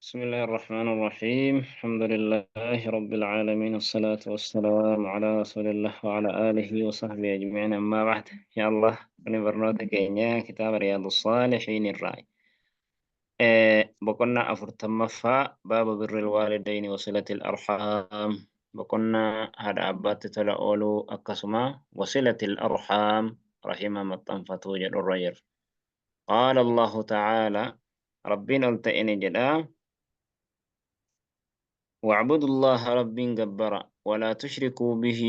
بسم الله الرحمن الرحيم. الحمد لله رب العالمين، والصلاة والسلام على رسول الله وعلى آله وصحبه أجمعين، أما بعد. يا الله، برنوتا كينيا كتاب رياض الصالحين الرأي بقولنا أفرتمفا باب بر الوالدين وصلة الأرحام. بقولنا هذا أبات تلا أولو أكسما وصلة الأرحام رحمة مطنفتو جل الرجل. قال الله تعالى ربنا التئن جدا: واعبدوا الله رب جبرا ولا تشركوا به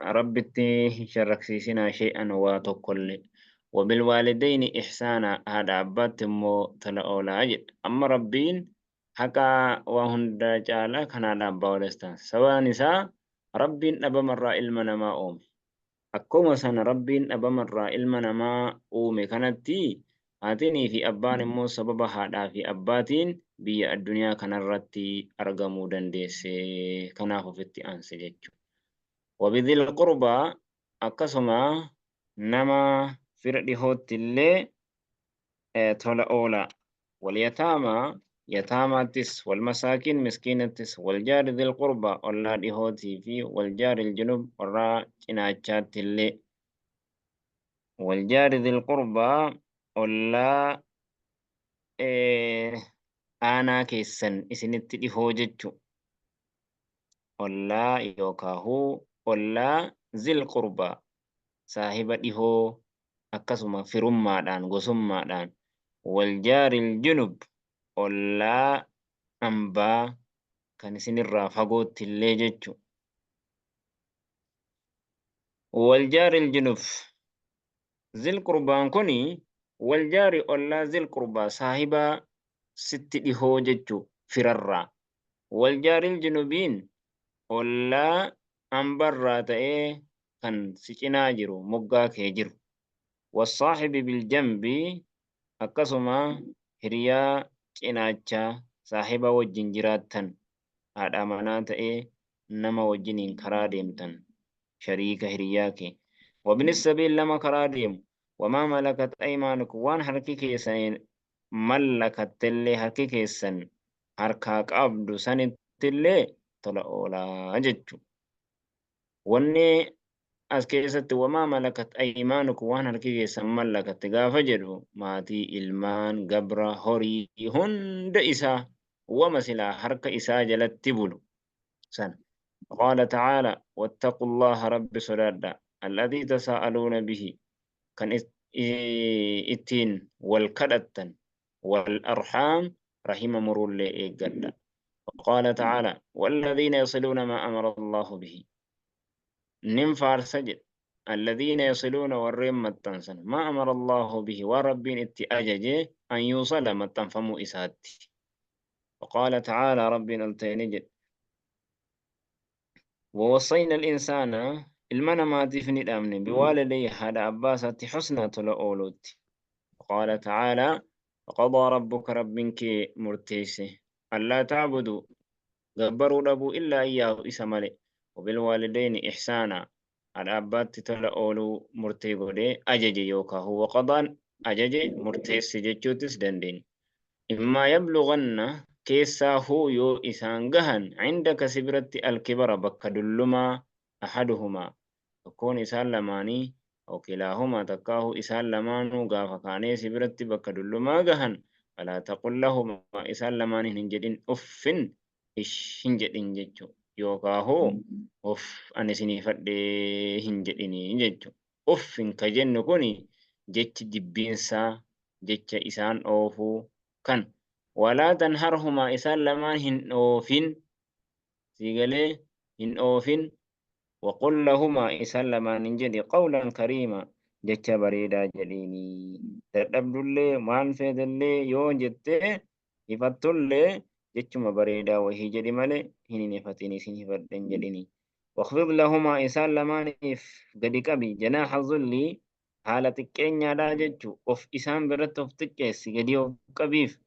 ربتي شرك سيسنا شيئا وتقل وبالوالدين إحسانا. هذا أبات مو تلا أولا أجد أما ربين حكا وهند جالا كان على أبا ولستان سواء نساء ربين أبا مرة إلما ما أومي akkuma sana Rabbiin dhabamarraa ilma namaa uume kanatti haatinii fi abbaan immoo sababa haadhaa fi abbaatiin biyya addunyaa kanarratti argamuu dandeesse, kanaaf ofitti aanse jechuudha. وبذي القربى akkasuma nama fira dhihootti illee tola oola. واليتامى yataamaattis, والمساكين miskiinattis, والجار ذي القربى ollaa dhihootii fi والجار الجنب warraa cinaachaatti illee. والجار ذي القربى ollaa aanaa keessan isinitti dhihoo jechu, ollaa yookaahuu ollaa ذي القربى saahiba dhihoo, akkasuma firummaadhaan, gosummaadhaan. والجار الجنب ollaa ambaa kan isinirraa fagootti illee jechu. والجار الجنب ذي القربى n kuni والجار ollaa ذي القربى saahiba sitti dhihoo jechu firarraa. والجار الجنب iin ollaa ambarraa ta'ee kan si cinaa jiru, moggaa kee jiru. والصاحب بالجنب akkasuma hiriyaa cinaachaa, saahiba wajjin jiraattan, haadha manaa ta'ee nama wajjiniin karaa deemtan, shariika, hiriyaa kee. وابن السبيل lama karaa deemu. وما ملكت أيمانكم waan harki keessan mallakattellee, harki keessan harkaa qabdu sanittillee tola oolaa jechu. Wanni as keessatti وما ملكت أيمانكم waan harki keessan mallakatte gaafa jedhu, maatii, ilmaan, gabra, horii, hunda isaa wama silaa harka isaa jalatti bulu sana. قال تعالى: واتقوا الله رب sodaadha الذي تساءلون به kan ittiin wal kadhattan, والأرحام rahima murullee eeggadha. وقال تعالى: والذين يصلون ما أمر الله به nin faarsa jedhe. الذين يصلون warreen maxxansan, ما أمر الله به waan Rabbiin itti ajaje, أن يوصل maxxanfamuu isaatti. وقال تعالى ربين olta'e jedhe: ووصينا الإنسان ilma namaatiif ni dhaamne, بوالديه haadha abbaa isaatti, حسنا tola ooluutti. وقال تعالى: وقضى ربك رbbin kee murteesse, ألا تعبدوا gabbaruu dhabuu, إلا إياه isa malee, وبالوالدين إحسانا haadha abbaatti tola ooluu murtee godhee ajaje, yookaan وقضى n ajaje, murteesse jechuuttis dandeenya. إما يبلغن keessaahuu yoo isaan gahan, عندك si biratti, الكبر bakka dullumaa, أحدهما tokkoon isaan lamaanii, أو كلاهما takkaahuu isaan lamaanuu gaafa kaanee si biratti bakka dullumaa gahan, فلا تقل لهما isaan lamaaniin hin jedhin, أف ish hin jedhin jechu, yookaahuu of ani isinii fadhee hin jedhinii jechu. أف ka jennu kuni jechi jibbiinsaa, jecha isaan oofuu kan. ولا تنهرهما isaan lamaan hin dhoofin, siigalee hin dhoofin. وقل لهما isaan lamaan hin jedhi, قولا كريما jecha bareedaa jedhiini. Dadhabdullee maal feetellee yoo jettee hifattullee jechuma bareedaa wahii jedhi malee hin hifatin, isin hifadhen jedhini. واخفض لهما isaan lamaaniif gadi qabi, جناح الذل haala xiqqeenyaadhaa jechu, of isaan biratti of xiqqeessi, gadi of qabiif,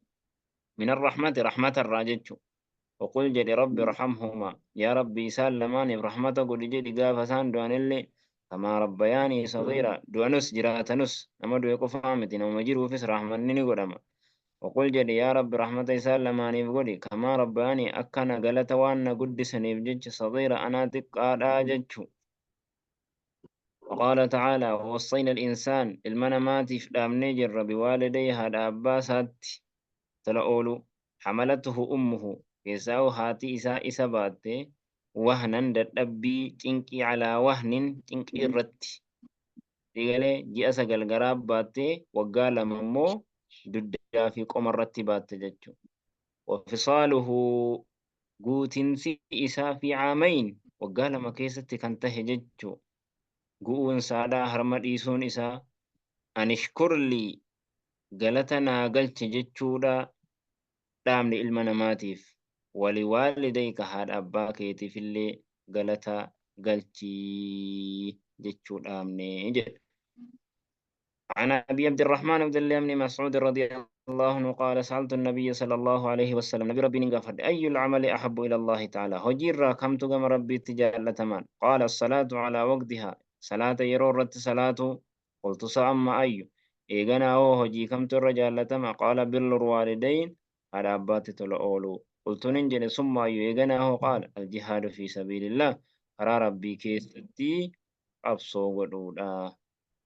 من الرحمة rahmatarraa jechu. وقل jedhi, رب ارحمهما yaa Rabbi isaan lamaaniif rahmata godhi jedhi gaafa isaan du'anillee, كما ربياني صغيرا du'anus jiraatanus. Nama du'e qofaa miti, nama jiruufis rahmanni ni godhama. وقل jedhi yaa Rabbi, rahmata isaan lamaaniif godhi, كما ربياني, akkana galata waan na guddisaniif jecha, صغيرا, anaa xiqqaadhaa jechu. وقال تعالى: ووصينا الإنسان, ilma namaatiif dhaamnee jirra, بوالديه, haadha abbaa isaatti tola oolu, حملته أمه, keessaa'u haati isaa isa baatte, وهنا, dadhabbii, cinqii, على وهن, cinqii irratti. Digalee ji'a 9 garaa baattee, waggaa 2 immoo duddaa fi qoma irratti baatte jechuudha. وفصاله, guutinsi isaa, في عامين, waggaa 2 keessatti kan tahe jechuudha. Gu'uun saadhaa, harma dhiisuun isaa, أن اشكر لي, galata naa galche jechuudha dhaamni ilma namaatiif. ولوالديك, haadha abbaa keetiif illee galata galchii jechuu dhaamne jedha. عن أبي عبد الرحمن عبد الله بن مسعود رضي الله عنه قال: سألت النبي صلى الله عليه وسلم, nabi Rabbii gaafadhe, أي العمل أحب إلى الله تعالى, hojiirraa kamtu gama Rabbiitti jaallatamaan? قال: الصلاة على وقتها, salaata yeroo irratti salaatu. قلت: ثم أي, eeganaa hoo hojii kamtu irra jaallatama? قال: بر الوالدين, haadha abbaatti tola oolu. قلت, nin jedhe, ثم أي, eeganaa hoo? قال: الجهاد في سبيل الله, karaa Rabbii keessatti qabsoo godhuudha.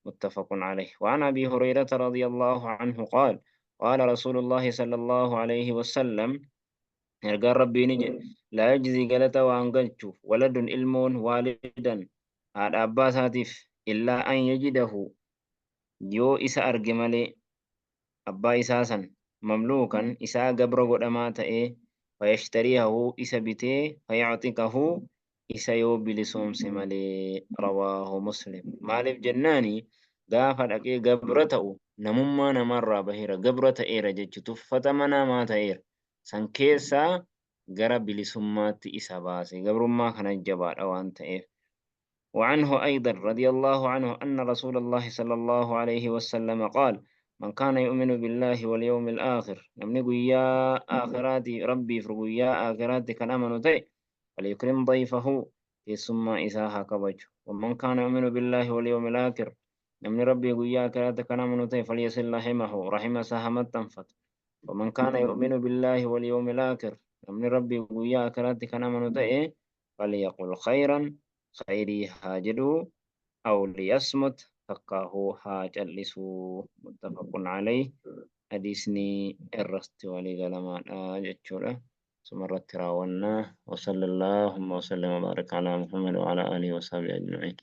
متفق عليه. وعن أبي هريرة رضي الله عنه قال: قال رسول الله صلى الله عليه وسلم, ergaan Rabbii ni jedhe, لا يجزي, galata waan galchuuf, ولد, ilmoon, والدا, haadha abbaa isaatiif, إلا أن يجده, yoo isa arge malee, abbaa isaa san, مملوكا, isaa gabra godhamaa ta'ee, فيشتريه, isa bitee, فيعتقه, isa yoo bilisoomse malee. رواه مسلم. Maaliif jennaani, gaafa dhaqee gabra ta'u namummaa namarraa baheera, gabra ta'eera jechu, tuffatama namaa ta'eera. San keessaa gara bilisummaatti isa baase, gabrummaa kana jabaadha waan ta'eef. وعنه أيضا رضي الله عنه أن رسول الله صلى الله عليه وسلم قال: من كان يؤمن بالله واليوم الآخر, namni guyyaa aakhiraati Rabbii fi guyyaa aakhiraatti kan amanu ta'e, فليكرم ضيفه, keessummaa isaa haa kabaju. ومن كان يؤمن بالله واليوم الآخر, namni Rabbii guyyaa aakhiraatti kan amanu ta'e, فليصل رحمه, rahima isaa haa maxxanfatu. ومن كان يؤمن بالله واليوم الآخر, namni Rabbii guyyaa aakhiraatti kan amanu ta'e, فليقل خيرا, khayrii haa jedhu, أو ليصمت, takkaahuu haa callisuu. متفق عليه. Hadiisni irratti walii galamaadha jechuudha. Suma irratti raawwannaa. وصلى اللهم وسلم وبارك على محمد وعلى آله وصحبه أجمعين.